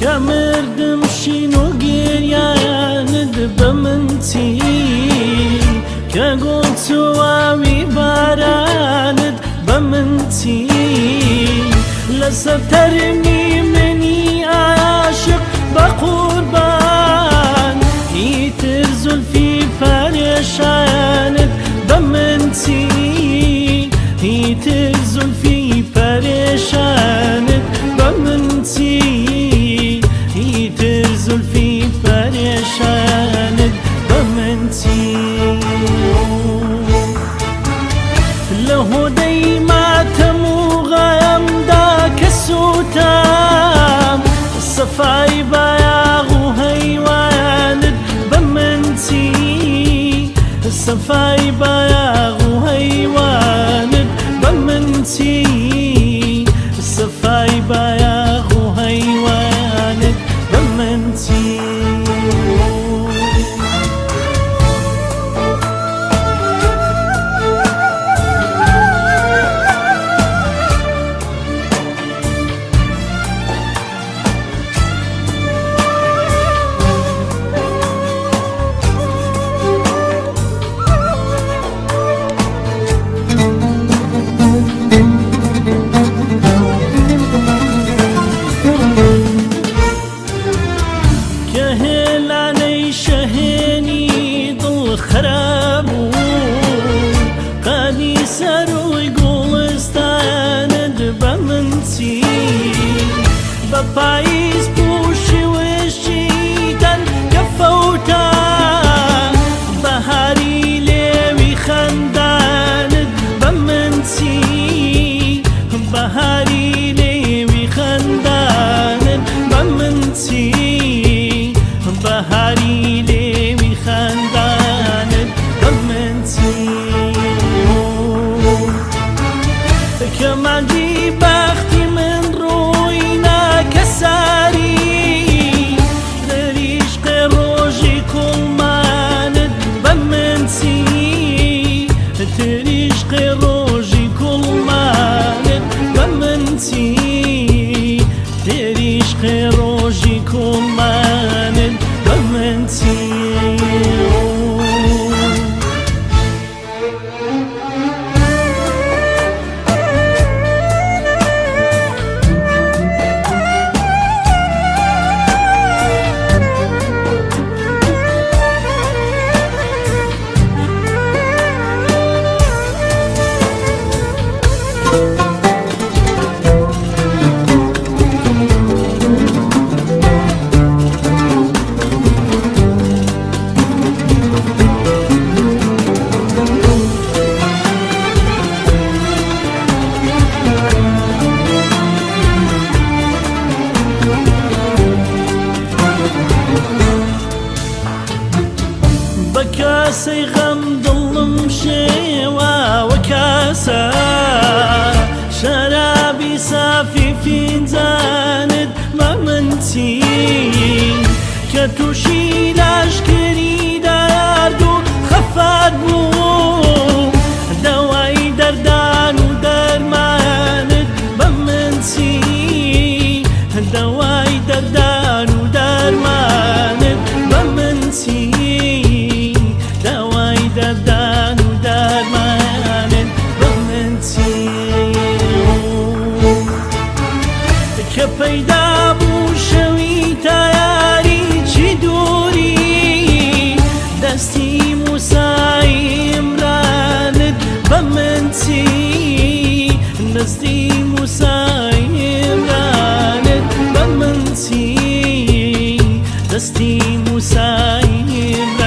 کە مردم شین و گریانت بە من چی؟ کە گوڵ چواوی بارانت بە من چی؟ لەسەر تەرمی منی عاشق بە قوربان، ئیتر زولفی پەرێشانت بە من چی؟ ئیتر زولفی پەرێشانت بە من چی؟ ئیتر زولفی پەرێشانت بە من چی؟ لە هۆدەی ماتەم و غەمدا کە سووتام، سەفای بایاغ و هەیوانت بە من چی؟ سەفای بایاغ و هەیوانت بە من چی؟ سەفای بایاغ و هەیوانت بە من چی؟ کە هێلانەی شەهێنی دڵ خراب بوو، قەدی سەروی گوڵستانت بە من چی؟ بە پاییز پووشی وشکیتان کە فەوتا، بەهاری لێوی خەندانت بە من چی؟ بەهاری لێوی خەندانت بە من چی؟ بەهاری لێوی خەندانت بە من چی؟ کە مانگی بەختی من ڕووی ناکەساری، تریشقێ ڕۆژی کوڵمانت بە من چی؟ تریشقێ ڕۆژی کوڵمانت بە من چی؟ تریشقێ ڕۆژی کوڵمانت بە من چی؟ بە کاسەی غەم دڵم شێواوە کاسە، شەرابی سافی فینجانت بە من چی؟ کە تووشی لاشکری دارد و خەفات بوو، دەوای دەردان و دەرمانت بە من چی؟ دەوای دەردان و دەرمانت بە من چی؟ دەوای دەردان و دەرمانت بە من چی؟ کە پەیدا بوو شەوی تایاری چی دووری، دەستی موسای ئیمرانت بە من چی؟ دەستی موسای ئیمرانت بە من چی؟ دەستی موسای ئیمرانت.